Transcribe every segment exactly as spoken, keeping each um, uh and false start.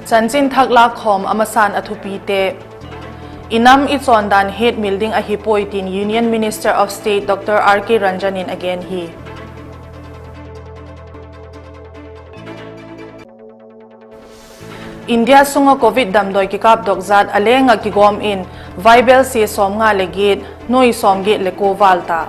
Chanchin thak lâkkhawm a masan a thupite. I nam i chawndan hetmil ding ahi puai tin Union Minister of State Dr R K Ranjan in a gen hi. India sung ah Covid damdawi kikâpdok zat a leng ah kigawm in vaibelsia sawmnga leh giat, nuai sawmgiat leh kua vâl ta.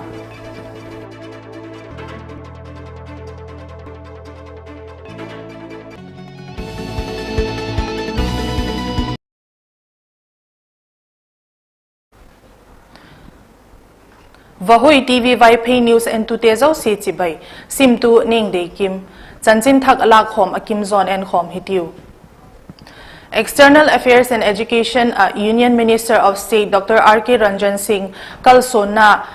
Vahui TV Vaiphei news entute zosia chibai. Simtu Ningdeikim. Chanchin thak a lâkkhawm a kim zawn enkhawm hitiu. External Affairs and Education ah Union Minister of State Dr R K Ranjan Singh kalsuanna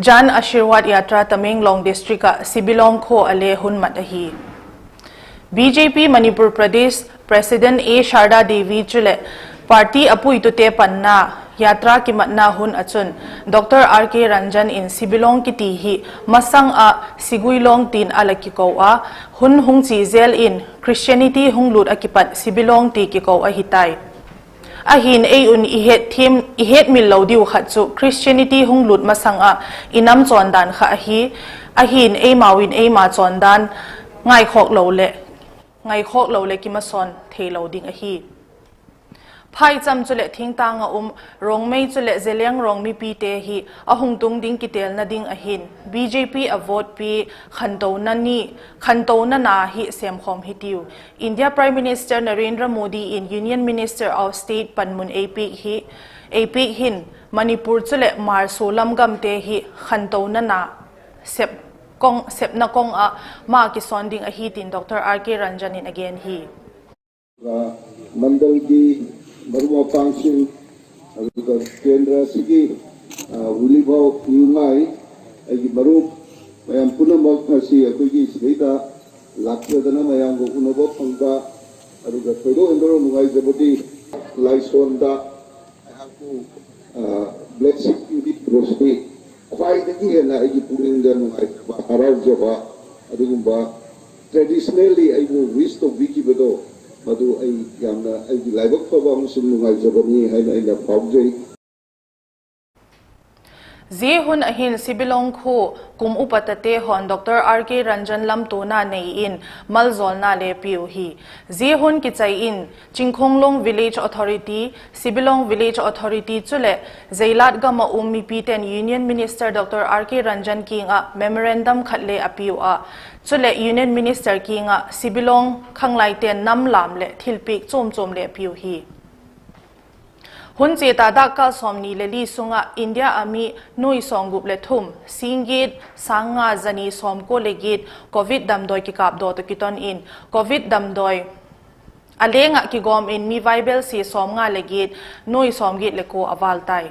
Jan Ashirwad Yatra Tamenglong District ah Sibilong khua a le hun mat ahi. BJP Manipur Pradesh President A Sharda Devi chuleh party a puitute panna Yatra kimatna hun ah chun Dr R K Ranjan in Sibilong kiti hi masang ah Siguilong tin a la kiko a, hun hung chia zel in Christianity hung lût ah kipat Sibilong ti kiko ahi tai. Ahi'n ei un i hetmil lo diu khat chu Christianity hung lût masang ah i nam chawndan kha ahi. Ahi'n eimau in eima chawndan ngaikhawk lo leh kimasawn theilo ding ahi. Phaicham chuleh thingtâng ah um Rongmei chuleh Zeliangrong mipite hi a hung tung ding kitêlna ding ahi'n BJP a vote pi khantona na hi sêmkhawm hitiu. India Prime Minister Narendra Modi in Union Minister of State panmun ei piak hin Manipur chuleh Hmar sualam gamte hi khantona na sepna kong ah ma kisawn ding ahi tin Dr R K Ranjan in a gen hi. मंडल की मरुआ पांगसिंग, अदुगा केंद्र सिकी, आ, उलिभाव यूंगाई, अगी मरुप, मयाम पुनमक ꯉꯁꯤ ꯑꯩꯈꯣꯏꯒꯤ ꯁꯤꯗꯩꯗ ꯂꯥꯛꯆꯗꯅ ꯃꯌꯥꯝꯒ ꯎꯅꯕ ꯐꯪꯕ, ꯑꯗꯨꯒ ꯊꯣꯏꯗꯣꯛ ꯍꯦꯟꯗꯣꯛꯅ ꯅꯨꯡꯉꯥꯏꯖꯕꯗꯤ ꯂꯥꯏꯁꯣꯟꯗ ꯑꯩꯍꯥꯛꯄꯨ, ꯑ, blessing ꯄꯤꯕꯤꯕꯁꯤ ꯈ꯭ꯋꯥꯏꯗꯒꯤ ꯍꯦꯟꯅ ꯑꯩꯒꯤ ꯄꯨꯛꯅꯤꯡꯗ ꯅꯨꯡꯉꯥꯏꯖꯕ, ꯍꯔꯥꯎꯖꯕ, ꯑꯗꯨꯒꯨꯝꯕ traditionally ꯑꯩꯕꯨ wish ꯇꯧꯕꯤꯈꯤꯕꯗꯣ, ꯃꯗꯨ ꯑꯩ ꯌꯥꯝꯅ ꯑꯩꯒꯤ ꯂꯥꯏꯕꯛ ꯐꯕ ꯑꯃꯁꯨꯡ ꯅꯨꯡꯉꯥꯏꯖꯕꯅꯤ ꯍꯥꯏꯅ ꯑꯩꯅ ꯐꯥꯎꯖꯩ꯫ Zia hun ahin Sibilong khua kum upatate haw'n Dr R K Ranjan lamtuana nei in maljawlna le piu hi. Zia hun kichai in Chingkhonglong Village Authority, Sibilong Village Authority chuleh Zeilat gam ah um mipite'n Union Minister Dr R K Ranjan kiang ah memorandum khat le a piu a, chuleh Union Minister kiang ah Sibilong khanglaite'n nam lâm leh thilpiak chuam chuam le a piu hi. Hun chia ta dakkal sawmni le li sung ah India ah mi nuai sawmgup le thum, sîng giat, sâng nga, za ni sawmkua le giat Covid damdawi kikâpdaw tawh kiton in Covid damdawi a leng ah kigawm in mi vaibelsia sawmnga le giat, nuai sawmgiat le kua a vâl tai.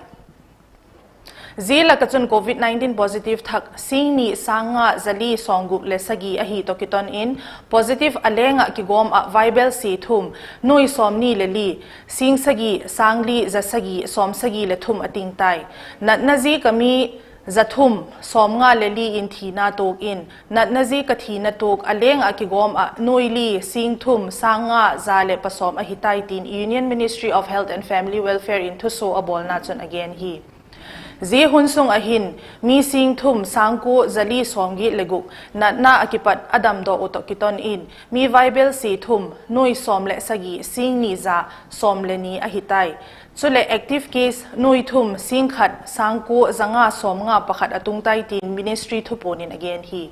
Zia lak ah chun Covid nineteen positive thak sîng ni, sâng nga, za li sawmgup le sagi ahi tawh kiton in positive a leng ah kigawm ah vaibelsia thum, nuai sawmni le li, sîng sagi, sâng li, za sagi, sawmsagi leh thum a ting tai. Natna ziak ah mi za thum, sawmnga le li in thina tuak in, natna ziak ah thina tuak a leng ah kigawm ah nuai li, sîng thum, sâng nga, za leh pasawm ahi tai tin Union Ministry of Health and Family Welfare in thusuak a bawlna chun a gen hi. Zia hun sung ahin mi sîng thum, sâng kua, za li sawmgiat le guk natna ah kipat a damdaw uh tawh kiton in mi vaibelsia thum, nuai sawm leh sagi, sîng ni, za sawm le ni ahi tai. Chuleh active case nuai thum, sîng khat, sâng kua, za nga, sawmnga, pakhat a tung tai tin Ministry thupuan in a gen hi.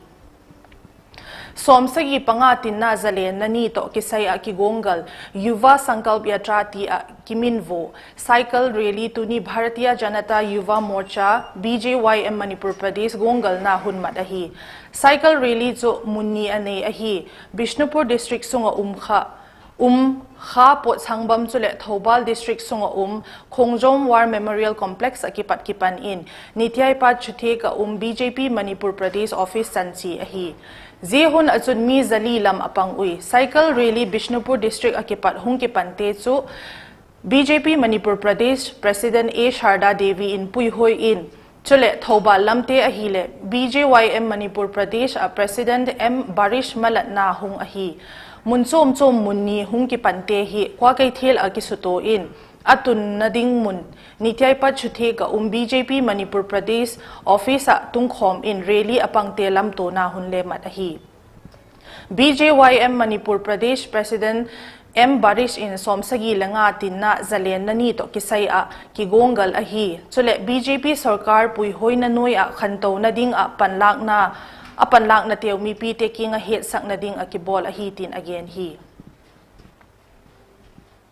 Sawmsagi panga tinna zalenna ni tawh kisai ah kiguanggal Yuva Sankalp Yatra ti ah kiminvo cycle rally tuni Bharatiya Janata Yuva Morcha, B J Y M, Manipur Pradesh guanggalna hun mat ahi. Cycle rally chu mun ni a nei ahi. Bishnupur District sung ah um kha um Kha Potsangbam chuleh Thoubal District sung ah um Khongjom War Memorial Complex ah kipat kipan in Nityaipad Chuthek ah um B J P Manipur Pradesh Office chanchi ahi. Zia hun ah chun mi za li lam a pang ui. Cycle rally Bishnupur District ah kipat hung kipante chu B J P Manipur Pradesh President A Sharda Devi in puihoi in, chuleh Thoubal lamte ahileh B J Y M Manipur Pradesh ah President M Barish Malatna hung ahi. Mun chuam chuam mun ni hung kipante hi Kwakeithel ah kisutua in, a tunna ding mun Nithiaipat Chuthiek ah um B J P Manipur Pradesh office ah tungkhawm in rally a pangte lamtuana hun le mat ahi. B J Y M Manipur Pradesh President M Barish in sawmsagi le nga tinna zalenna ni tawh kisai ah kiguanggal ahi. Chuleh B J P sorkar puihuaina nuai ah khantona ding ah panlâkna, a panlâknateu mipite kiang ah hetsakna ding ah kibawl ahi tin a gen hi.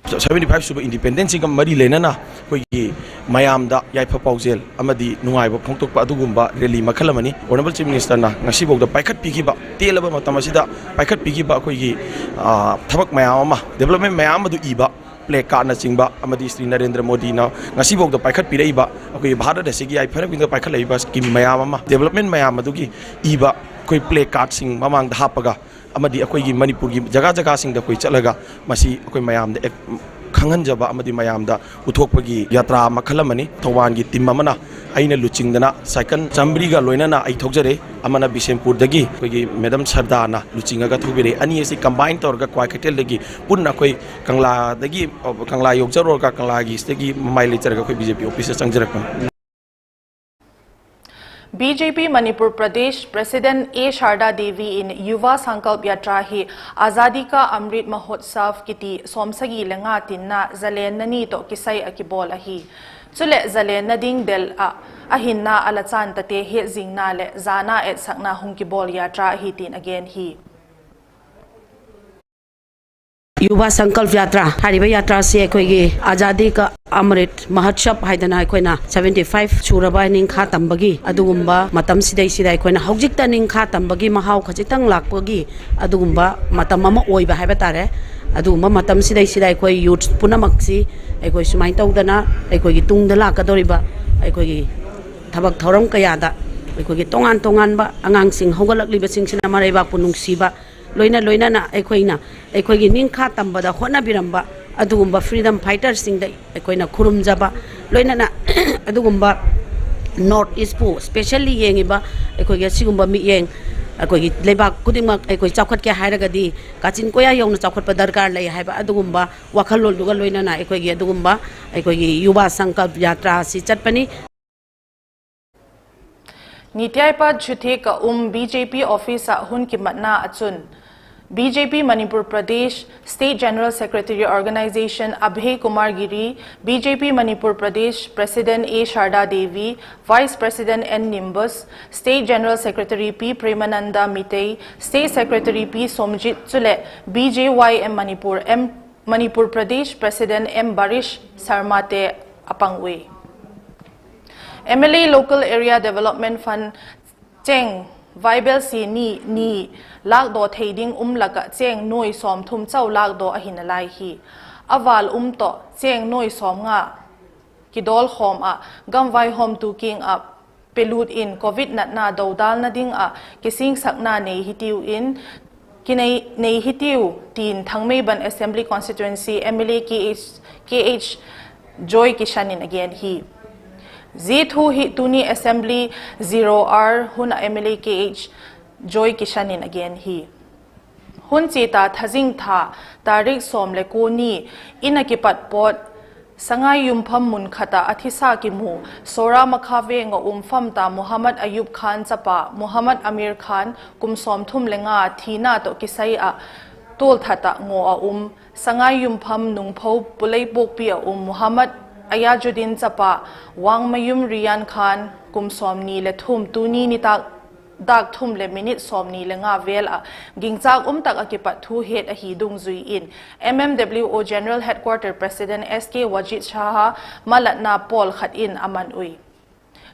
Seventy five ꯁꯨꯕ Independence ꯁꯤꯒ ꯃꯔꯤ ꯂꯩꯅꯅ ꯑꯩꯈꯣꯏꯒꯤ ꯃꯌꯥꯝꯗ ꯌꯥꯏꯐ ꯄꯥꯎꯖꯦꯜ ꯑꯃꯗꯤ ꯅꯨꯡꯉꯥꯏꯕ ꯐꯣꯡꯗꯣꯛꯄ ꯑꯗꯨꯒꯨꯝꯕ rally ꯃꯈꯜ ꯑꯃꯅꯤ꯫ Honourable Chief Minister ꯅ ꯉꯁꯤꯐꯥꯎꯗ ꯄꯥꯏꯈꯠꯄꯤꯈꯤꯕ, ꯇꯦꯜꯂꯕ ꯃꯇꯝ ꯑꯁꯤꯗ ꯄꯥꯏꯈꯠꯄꯤꯈꯤꯕ ꯑꯩꯈꯣꯏꯒꯤ, ꯑ, ꯊꯕꯛ ꯃꯌꯥꯝ ꯑꯃ, development ꯃꯌꯥꯝ ꯑꯗꯨ ꯏꯕ placard ꯅꯆꯤꯡꯕ ꯑꯃꯗꯤ ꯁ꯭ꯔꯤ ꯅꯔꯦꯟꯗ꯭ꯔ ꯃꯣꯗꯤꯅ ꯉꯁꯤꯐꯥꯎꯗ ꯄꯥꯏꯈꯠꯄꯤꯔꯛꯏꯕ, ꯑꯩꯈꯣꯏꯒꯤ ꯚꯥꯔꯠ ꯑꯁꯤꯒꯤ ꯌꯥꯏꯐꯅꯕꯒꯤꯗꯃꯛꯇ ꯄꯥꯏꯈꯠꯂꯛꯏꯕ scheme ꯃꯌꯥꯝ ꯑꯃ, development ꯃꯌꯥꯝ ꯑꯗꯨꯒꯤ ꯏꯕ ꯑꯩꯈꯣꯏ placard ꯁꯤꯡ ꯃꯃꯥꯡꯗ ꯍꯥꯞꯄꯒ ꯑꯃꯗꯤ ꯑꯩꯈꯣꯏꯒꯤ ꯃꯅꯤꯄꯨꯔꯒꯤ ꯖꯒꯥ ꯖꯒꯥꯁꯤꯡꯗ ꯑꯩꯈꯣꯏ ꯆꯠꯂꯒ ꯃꯁꯤ ꯑꯩꯈꯣꯏ ꯃꯌꯥꯝꯗ ꯑꯦ-, ꯈꯪꯍꯟꯖꯕ ꯑꯃꯗꯤ ꯃꯌꯥꯝꯗ ꯎꯠꯊꯣꯛꯄꯒꯤ ꯌꯥꯇ꯭ꯔꯥ ꯃꯈꯜ ꯑꯃꯅꯤ꯫ ꯊꯧꯕꯥꯜꯒꯤ team ꯑꯃꯅ ꯑꯩꯅ ꯂꯨꯆꯤꯡꯗꯅ ꯁꯥꯏꯀꯜ ꯆꯥꯃꯔꯤꯒ ꯂꯣꯏꯅꯅ ꯑꯩ ꯊꯧꯖꯔꯦ꯫ ꯑꯃꯅ ꯕꯤꯁꯦꯝꯄꯨꯔꯗꯒꯤ ꯑꯩꯈꯣꯏꯒꯤ Madam ꯁꯔꯗꯥꯅ ꯂꯨꯆꯤꯡꯉꯒ ꯊꯧꯕꯤꯔꯦ꯫ ꯑꯅꯤ ꯑꯁꯤ combine ꯇꯧꯔꯒ ꯀ꯭ꯋꯥꯀꯩꯊꯦꯜꯗꯒꯤ ꯄꯨꯟꯅ ꯑꯩꯈꯣꯏ ꯀꯪꯂꯥꯗꯒꯤ, ꯑ, ꯀꯪꯂꯥ ꯌꯧꯖꯔꯨꯔꯒ ꯀꯪꯂꯥꯒꯤ ꯁꯤꯗꯒꯤ ꯃꯃꯥꯏ ꯂꯩꯖꯔꯒ ꯑꯩꯈꯣꯏ B J P office ꯇ ꯆꯪꯖꯔꯛꯄꯅꯤ꯫ B J P Manipur Pradesh President A Sharda Devi in Yuva Sankalp Yatra hi Azadi Ka Amrit Mahotsav kiti sawmsagi le nga tinna zalenna ni tawh kisai a kibawl ahi. Chuleh zalenna ding del ah a hinna a la chantate hetzingna leh zana etsakna hung kibawl yatra ahi tin a gen hi. Yuva Sankalp Yatra ꯍꯥꯏꯔꯤꯕ ꯌꯥꯇ꯭ꯔꯥꯁꯤ ꯑꯩꯈꯣꯏꯒꯤ ꯑꯥꯖꯥꯗꯤ ꯀꯥ ꯑꯃ꯭ꯔꯤꯠ ꯃꯍꯣꯠꯁꯕ ꯍꯥꯏꯗꯅ ꯑꯩꯈꯣꯏꯅ seventy five ꯁꯨꯔꯕ ꯅꯤꯡꯈꯥ ꯇꯝꯕꯒꯤ ꯑꯗꯨꯒꯨꯝꯕ ꯃꯇꯝꯁꯤꯗꯩꯁꯤꯗ ꯑꯩꯈꯣꯏꯅ ꯍꯧꯖꯤꯛꯇ ꯅꯤꯡꯈꯥ ꯇꯝꯕꯒꯤ ꯃꯍꯥꯎ ꯈꯖꯤꯛꯇꯪ ꯂꯥꯛꯄꯒꯤ ꯑꯗꯨꯒꯨꯝꯕ ꯃꯇꯝ ꯑꯃ ꯑꯣꯏꯕ ꯍꯥꯏꯕ ꯇꯥꯔꯦ꯫ ꯑꯗꯨꯒꯨꯝꯕ ꯃꯇꯝꯁꯤꯗꯩꯁꯤꯗ ꯑꯩꯈꯣꯏ youth ꯄꯨꯝꯅꯃꯛꯁꯤ ꯑꯩꯈꯣꯏ ꯁꯨꯃꯥꯏꯅ ꯇꯧꯗꯅ ꯑꯩꯈꯣꯏꯒꯤ ꯇꯨꯡꯗ ꯂꯥꯛꯀꯗꯧꯔꯤꯕ ꯑꯩꯈꯣꯏꯒꯤ ꯊꯕꯛ ꯊꯧꯔꯝ ꯀꯌꯥꯗ ꯑꯩꯈꯣꯏꯒꯤ ꯇꯣꯉꯥꯟ ꯇꯣꯉꯥꯟꯕ ꯑꯉꯥꯡꯁꯤꯡ ꯍꯧꯒꯠꯂꯛꯂꯤꯕꯁꯤꯡꯁꯤꯅ ꯃꯔꯩꯕꯥꯛꯄꯨ ꯅꯨꯡꯁꯤꯕ, ꯂꯣꯏꯅ ꯂꯣꯏꯅꯅ ꯑꯩꯈꯣꯏꯅ ꯑꯩꯈꯣꯏꯒꯤ ꯅꯤꯡꯈꯥ ꯇꯝꯕꯗ ꯍꯣꯠꯅꯕꯤꯔꯝꯕ ꯑꯗꯨꯒꯨꯝꯕ freedom fighterꯁꯤꯡꯗ ꯑꯩꯈꯣꯏꯅ ꯈꯨꯔꯨꯝꯖꯕ, ꯂꯣꯏꯅꯅ ꯑꯗꯨꯒꯨꯝꯕ North Eastꯄꯨ specially ꯌꯦꯡꯉꯤꯕ ꯑꯩꯈꯣꯏꯒꯤ ꯑꯁꯤꯒꯨꯝꯕ ꯃꯤꯠꯌꯦꯡ, ꯑꯩꯈꯣꯏꯒꯤ ꯂꯩꯕꯥꯛ ꯈꯨꯗꯤꯡꯃꯛ ꯑꯩꯈꯣꯏ ꯆꯥꯎꯈꯠꯀꯦ ꯍꯥꯏꯔꯒꯗꯤ ꯀꯥꯆꯤꯟ ꯀꯣꯌꯥ ꯌꯧꯅ ꯆꯥꯎꯈꯠꯄ ꯗꯔꯀꯥꯔ ꯂꯩ ꯍꯥꯏꯕ ꯑꯗꯨꯒꯨꯝꯕ ꯋꯥꯈꯜꯂꯣꯟꯗꯨꯒ ꯂꯣꯏꯅꯅ ꯑꯩꯈꯣꯏꯒꯤ ꯑꯗꯨꯒꯨꯝꯕ ꯑꯩꯈꯣꯏꯒꯤ Yuva Sankalp Yatra ꯑꯁꯤ ꯆꯠꯄꯅꯤ꯫ Nithiaipat Chuthiek ah um B J P office ah hun kimatna ah chun, B J P Manipur Pradesh State General Secretary Organisation Abhay Kumar Giri, B J P Manipur Pradesh President A Sharda Devi, Vice President N Nimbus, State General Secretary P Premananda Mitei, State Secretary P Somjit chuleh B J Y M Manipur M, Manipur Pradesh President M Barish Sharmate a pang ui. M L A Local Area Development Fund cheng vaibelsia ni ni lâkdaw thei ding um lak ah cheng nuai sawmthum chau lâkdaw ahi nalai hi. A vâl um tawh cheng nuai sawmnga kidawlkhawm ah gam vaihawmtu kiang ah pelut in Covid natna dodalna ding ah kisingsakna nei hitiu in, kinei, nei hitiu tin Thangmeiban Assembly Constituency M L A K H, K H Joy Kishan in a gen hi. Zia thu hi tuni Assembly zero hour hun ah M L A K H Joy Kishan in a gen hi. Hun chia ta thazing tha tarik sawm le kua ni in a kipat pawt Sangai Yumpham mun khat ah a thisa kimu Sora Makha veng ah um famta Muhammad Ayub Khan chapa Muhammad Amir Khan kum sawmthum le nga thina tawh kisai ah tualthat ah ngaw a um Sangai Yumpham Nungpho Puleipokpi ah um Muhammad Ayazuddin chapa Wangmayum Riyan Khan kum sawmni le thum tuni nitâk dâk thum leh minute sawmni le nga vel ah gingchâk um tak ah kipat thu het ahi dungzui in M M W O General Headquarter President S K Wajid Shah malatna pawl khat in a man ui.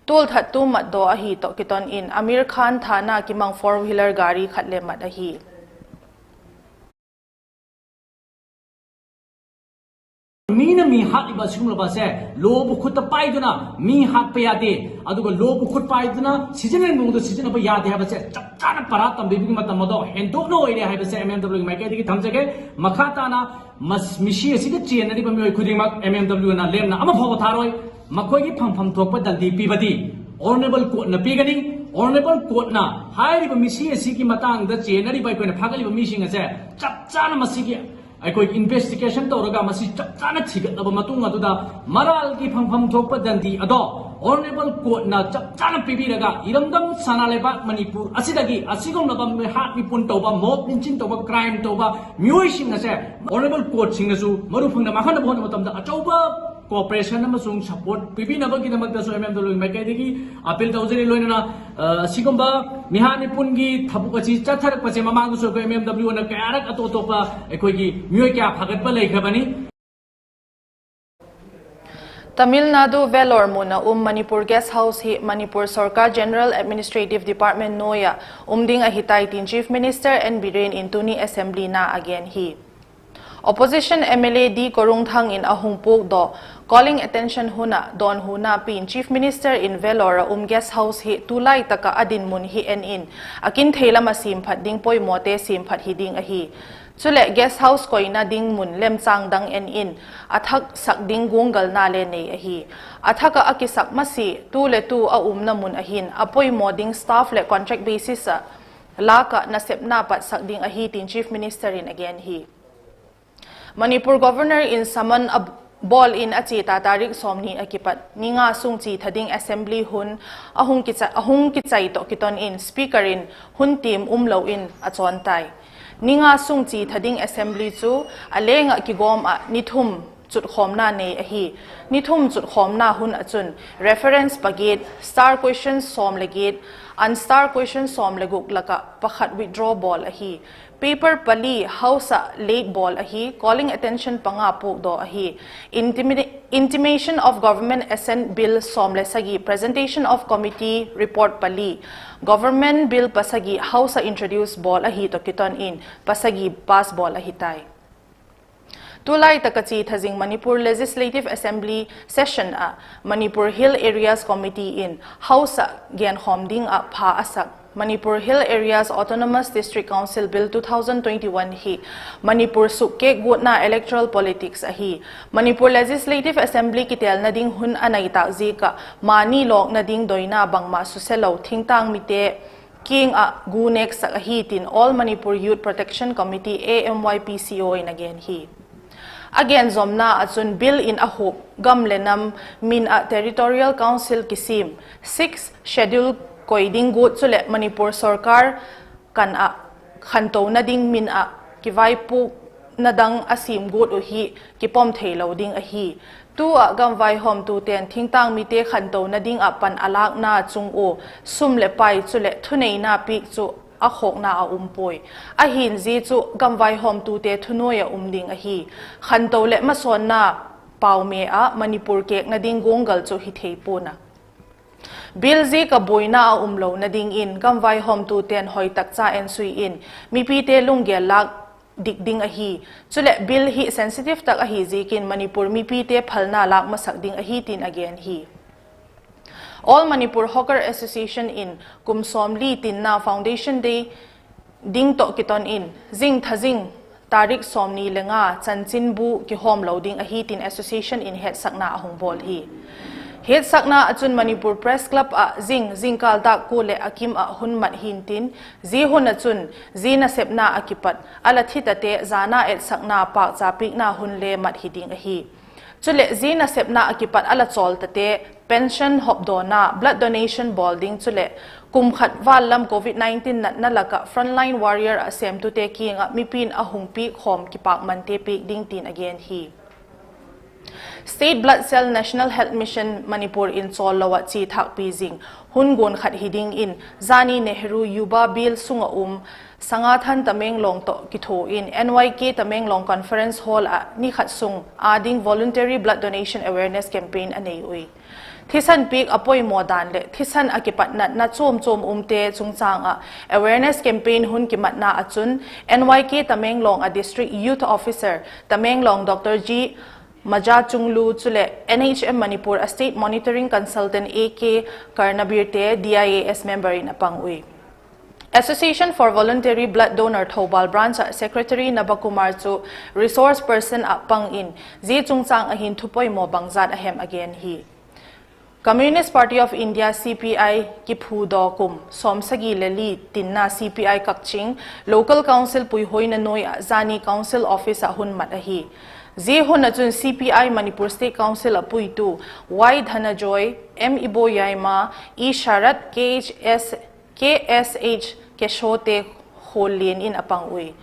Tualthattu matdaw ahi tawh kiton in Amir Khan thana kimang four wheeler gari khat le mat ahi. ꯃꯤꯅ ꯃꯤ ꯍꯥꯠꯂꯤꯕ ꯑꯁꯤꯒꯨꯝꯂꯕ ꯑꯁꯦ ꯂꯣꯕꯨ ꯈꯨꯠꯇ ꯄꯥꯏꯗꯨꯅ ꯃꯤ ꯍꯥꯠꯄ ꯌꯥꯗꯦ꯫ ꯑꯗꯨꯒ ꯂꯣꯕꯨ ꯈꯨꯠ ꯄꯥꯏꯗꯨꯅ ꯁꯤꯖꯤꯟꯅꯅꯤꯡꯕ ꯃꯑꯣꯡꯗ ꯁꯤꯖꯤꯟꯅꯕ ꯌꯥꯗꯦ ꯍꯥꯏꯕꯁꯦ ꯆꯞ ꯆꯥꯅ ꯄꯔꯥ ꯇꯝꯕꯤꯕꯒꯤ ꯃꯇꯝ ꯑꯗꯣ ꯍꯦꯟꯗꯣꯛꯅ ꯑꯣꯏꯔꯦ ꯍꯥꯏꯕꯁꯦ M M W ꯒꯤ ꯃꯥꯏꯀꯩꯗꯒꯤ ꯊꯝꯖꯒꯦ꯫ ꯃꯈꯥ ꯇꯥꯅ ꯃꯁ-, ꯃꯤꯁꯤ ꯑꯁꯤꯗ ꯆꯦꯟꯅꯔꯤꯕ ꯃꯤꯑꯣꯏ ꯈꯨꯗꯤꯡꯃꯛ M M W ꯅ ꯂꯦꯝꯅ ꯑꯃ ꯐꯥꯎꯕ ꯊꯥꯔꯣꯏ꯫ ꯃꯈꯣꯏꯒꯤ ꯐꯪꯐꯝ ꯊꯣꯛꯄ ꯗꯟꯗꯤ ꯄꯤꯕꯗꯤ Honourable Court ꯅ ꯄꯤꯒꯅꯤ꯫ Honourable Courtna ꯍꯥꯏꯔꯤꯕ ꯃꯤꯁꯤ ꯑꯁꯤꯒꯤ ꯃꯇꯥꯡꯗ ꯆꯦꯟꯅꯔꯤꯕ ꯑꯩꯈꯣꯏꯅ ꯐꯥꯒꯠꯂꯤꯕ ꯃꯤꯁꯤꯡ ꯑꯁꯦ ꯆꯞ ꯆꯥꯅ ꯃꯁꯤꯒꯤ ꯑꯩꯈꯣꯏ investigation ꯇꯧꯔꯒ ꯃꯁꯤ ꯆꯞ ꯆꯥꯅ ꯊꯤꯒꯠꯂꯕ ꯃꯇꯨꯡ ꯑꯗꯨꯗ ꯃꯔꯥꯜꯒꯤ ꯐꯪꯐꯝ ꯊꯣꯛꯄ ꯗꯟꯗꯤ ꯑꯗꯣ Honourable Courtꯅ ꯆꯞ ꯆꯥꯅ ꯄꯤꯕꯤꯔꯒ ꯏꯔꯝꯗꯝ ꯁꯅꯥ ꯂꯩꯕꯥꯛ ꯃꯅꯤꯄꯨꯔ ꯑꯁꯤꯗꯒꯤ ꯑꯁꯤꯒꯨꯝꯂꯕ ꯃꯤꯍꯥꯠ ꯃꯤꯄꯨꯟ ꯇꯧꯕ, ꯃꯣꯞ ꯂꯤꯟꯆꯤꯟ ꯇꯧꯕ, crime ꯇꯧꯕ ꯃꯤꯑꯣꯏꯁꯤꯡ ꯑꯁꯦ Honourable Courtꯁꯤꯡꯅꯁꯨ ꯃꯔꯨ ꯐꯪꯅ ꯃꯥꯡꯍꯟꯅꯕ ꯍꯣꯠꯅꯕ ꯃꯇꯝꯗ ꯑꯆꯧꯕ cooperation ꯑꯃꯁꯨꯡ support ꯄꯤꯕꯤꯅꯕꯒꯤꯗꯃꯛꯇꯁꯨ MMW ꯃꯥꯏꯀꯩꯗꯒꯤ appeal ꯇꯧꯖꯔꯤ꯫ ꯂꯣꯏꯅꯅ, ꯑ, ꯑꯁꯤꯒꯨꯝꯕ ꯃꯤꯍꯥꯠ ꯃꯤꯄꯨꯟꯒꯤ ꯊꯕꯛ ꯑꯁꯤ ꯆꯠꯊꯔꯛꯄꯁꯦ ꯃꯃꯥꯡꯗꯁꯨ ꯑꯩꯈꯣꯏ MMWꯅ ꯀꯌꯥꯔꯛ ꯑꯇꯣꯞ ꯑꯇꯣꯞꯄ ꯑꯩꯈꯣꯏꯒꯤ ꯃꯤꯑꯣꯏ ꯀꯌꯥ ꯐꯥꯒꯠꯄ ꯂꯩꯈ꯭ꯔꯕꯅꯤ꯫ Tamil Nadu Vellore mun a um Manipur Guest House hi Manipur Sorkar General Administrative Department nuai ah um ding ahi tai tin Chief Minister N Biren in tuni Assembly na a gen hi. Opposition MLA D Korungthang in a hung puakdaw, calling attention hun ah dawnhuna pi'n Chief Minister in Vellore a um Guest House hi tulai tak ah a dinmun hi en in, a kin thei lam a siamphat ding poimawte siamphat hi ding ahi. Chuleh Guest House koina ding mun lemchâng dang en in, a thak sak ding guanggalna le nei ahi. A thak ah a kisak masia tu leh tu a umna mun ahin a poimaw ding staff leh contract basis ah lâk ah nasepna patsak ding ahi tin Chief Minister in a gen hi. Manipur Governor in summon a bawl in a chia ta tarik sawmni a kipat ni nga sung chitha ding Assembly hun a hung kicha-, a hung kichai tawh kiton in Speaker in hun tiam umlo in a chawn tai. Ni nga sung chitha ding Assembly chu a leng ah kigawm ah ni thum chutkhawmna nei ahi. Ni thum chutkhawmna hun ah chun reference pagiat, star question sawm le giat, unstar question sawm le guk lak ah pakhat withdraw bawl ahi. Paper pali House ah late bawl ahi, calling attention panga puakdaw ahi. Intimida-, Intimation of Government Assent Bill sawm le sagi, Presentation of Committee Report pali, Government Bill pasagi House ah introduce bawl ahi tawh kiton in pasagi pass bawl ahi tai. Tulai tak ah chitha zing Manipur Legislative Assembly session ah Manipur Hill Areas Committee in House ah genkhawm ding ah pha a sak Manipur Hill Areas Autonomous District Council Bill two thousand twenty-one hi Manipur sukkêk guatna electoral politics ahi. Manipur Legislative Assembly kitelna ding hun a nai tâk ziak ah mani lawkna ding doina bangma suse lo thingtâng mite kiang ah gu nêksak ahi tin All Manipur Youth Protection Committee, A M Y P C O in a gen hi. A gen zawmna ah chun Bill in a huap gam leh nam min ah Territorial Council kisiam, Sixth Schedule koi ding guat chuleh Manipur sorkar kan ah khantona ding min ah kivaipuakna dang a siam guat uh hi kipom theilo ding ahi. Tu ah gam vaihawmtute'n thingtâng mite khantona ding ah pan a lâkna chung ua sum leh pai chuleh thuneina piak chu a khawkna a um puai. Ahi'n zia chu gam vaihawmtute thunuai ah um ding ahi. Khanto leh masawnna pau me ah Manipur kêkna ding guanggal chu hi thei pua'n a. Bill ziak ah buaina a umlona dingin gam vaihawmtute'n hoi tak cha ensui in mipite lunggel lâk dik ding ahi. Chuleh Bill hi sensitive tak ahi ziakin Manipur mipite phalna lâk masak ding ahi tin a gen hi. All Manipur Hawker Association in kum sawmli tinna Foundation Day ding tawh kiton in zing tha zing tarik sawmni le nga chanchinbu kihawmlo ding ahi tin association in hetsakna a hung bawl hi. Hetsakna ah chun Manipur Press Club ah zing, zingkâl dâk kua leh a kim ah hun mat hi'ntin, zia hun ah chun zia nasepna ah kipat a la thi tate zana etsakna pâkcha piakna hun le mat hi ding ahi. Chuleh zia nasepna ah kipat a la chawl tate pension hopdawna, blood donation bawl ding chuleh kum khat val lam Covid nineteen natna lak ah frontline warrior ah sêmtute kiang ah mipi'n a hung piak khawm kipâkmante piak ding tin a gen hi. State Blood Cell National Health Mission Manipur in chawl lo ah chi thâkpi zing hun guan khat hi dingin zani Nehru Yuva Bial sung ah um Sangathan Tamenglong tawh kithua in N Y K Tamenglong Conference Hall ah ni khat sung â ding voluntary blood donation awareness campaign a nei ui. Thisan piak a poimaw dan leh thisan ah kipat natna chuam chuam umte chungchâng ah awareness campaign hun kimatna ah chun N Y K Tamenglong ah District Youth Officer Tamenglong Doctor G Majachunglu chuleh N H M Manipur a State Monitoring Consultant A K Karnabirte D I A S member in a pang ui. Association for Voluntary Blood Donor Thoubal Branch ah Secretary Nabakumar chu resource person ah pang in zia chungchâng ah hin thupoimaw bangzat a hem a gen hi. Communist Party of India, C P I, kiphudaw kum sawmsagi le li tinna C P I Kakching Local Council puihuaina nuai ah zani Council Office ah hun mat ahi. Zia hun ah chun C P I Manipur State Council ah puitu Y Dhanajoy, M Iboyaima, E Sharat, K H S, K S H Keshote khuallian in a pang ui.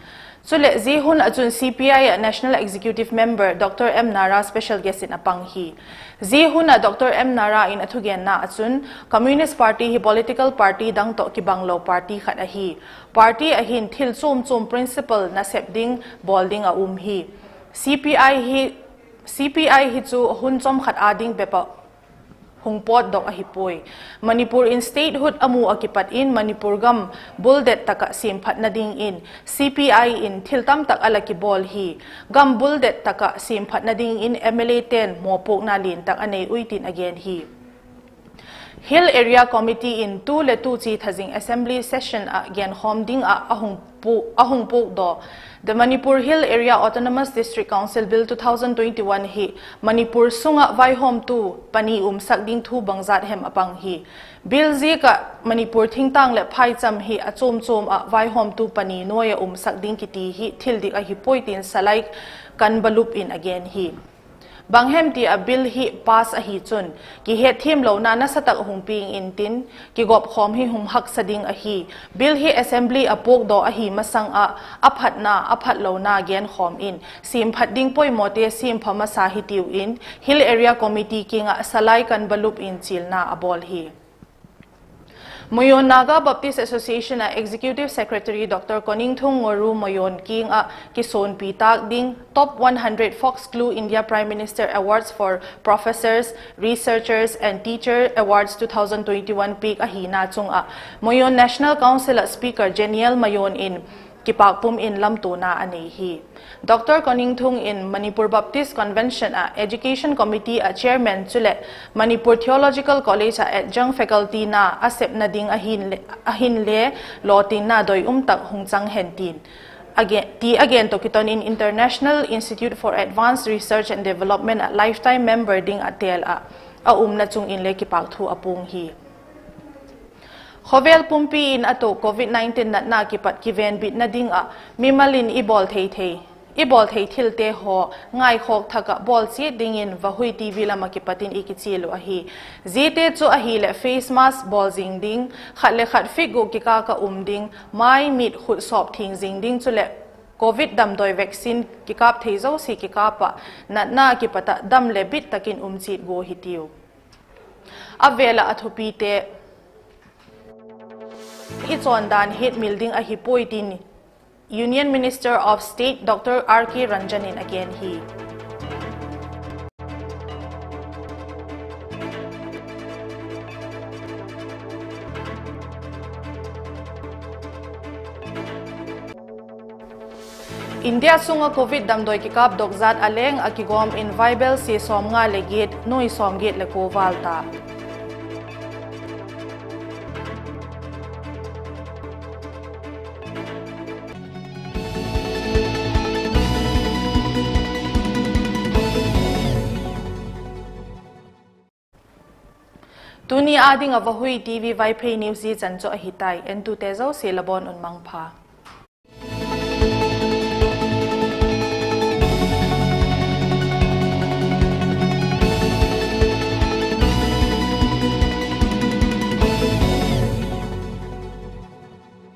Chuleh zia hun ah chun C P I ah National Executive Member Dr M Nara special guest in a pang hi. Zia hun ah Dr M Nara in a thugenna ah chun, Communist Party hi political party dang tawh kibanglo party khat ahi. Party ah hin thil chuam chuam principle nasep ding bawl ding a um hi. C P I hi, C P I hi chu hun chawm khat â ding bep ah hung pawtdok ahi puai. Manipur in statehood a mu ah kipat in Manipur gam buldet tak ah siamphatna dingin C P I in thil tamtak a la kibawl hi. Gam buldet tak ah siamphatna dingin M L A te'n mawpuakna lian tak a nei ui tin a gen hi. Hill Area Committee in tu leh tu chia thazing Assembly Session ah genkhawm ding ah a hung puakdaw, The Manipur Hill Area Autonomous District Council Bill two thousand twenty-one hi Manipur sung ah vaihawmtu pani umsak ding thu bangzat hem a pang hi. Bill ziak ah Manipur thingtâng leh phaicham hi a chuam chuam ah vaihawmtu pani nuai ah umsak ding kiti hi thil dik ahi puai tin Salai Kanbalup in a gen hi. Bang hem ti ah Bill hi pass ahi chun, kihetthiamlona nasatak hung piang intin, kigopkhawm hi hung haksa ding ahi. Bill hi Assembly ah puakdaw ahi masang ah a phatna a phatlona genkhawm in siamphat ding poimawte siampha masa hitiu in Hill Area Committee kiang ah Salai Kanbalup in chialna a bawl hi. Moyon Naga Baptist Association ah Executive Secretary Dr Koningthung Ngoru Moyon kiang ah kisuanpi tâk ding Top one hundred Foxglue India Prime Minister Awards for Professors, Researchers and Teacher Awards two thousand twenty-one piak ahina chung ah Moyon National Council ah Speaker Jeniel Mayon in kipâk pum in lamtuana a nei hi. Dr Koningthung in Manipur Baptist Convention ah Education Committee ah Chairman chuleh Manipur Theological College ah Adjunct Faculty na a sepna ding ahinle lawtinna doi um tak hung chang hen tin, ti a gen tawh kiton in International Institute for Advanced Research and Development ah lifetime member ding ah têl ah a umna chung inle kipâk thu a puang hi. Khawvel pumpi in a tuak Covid nineteen natna kipat kivenbitna ding ah mimal in i bawl thei thei, i bawl thei thilte haw ngaikhawk thak ah bawl chiat dingin Vahui TV lam ah kipat in i kichial uh ahi. Ziate chu ahileh face mask bawl zing ding, khat le khat feet guk kikâl ah um ding, mai, mit, khut sawp thiang zing ding chuleh Covid damdawi vaccine kikâp thei zosia kikâp ah natna kipat ah dam leh bit tak in um chiat gua hitiu. A vêl ah a thupite i chawndan hiatmil ding ahi puai tin Union Minister of State Dr R K Ranjan in a gen hi. India sung ah Covid damdawi kikâpdok zat a leng ah kigawm in vaibelsia sawmnga leh giat, nuai sawmgiat leh kua vâl ta. Tuni â ding ah Vahui TV Vaiphei news zia chan chu ahi tai. Entute zosia la bawn un mangpha.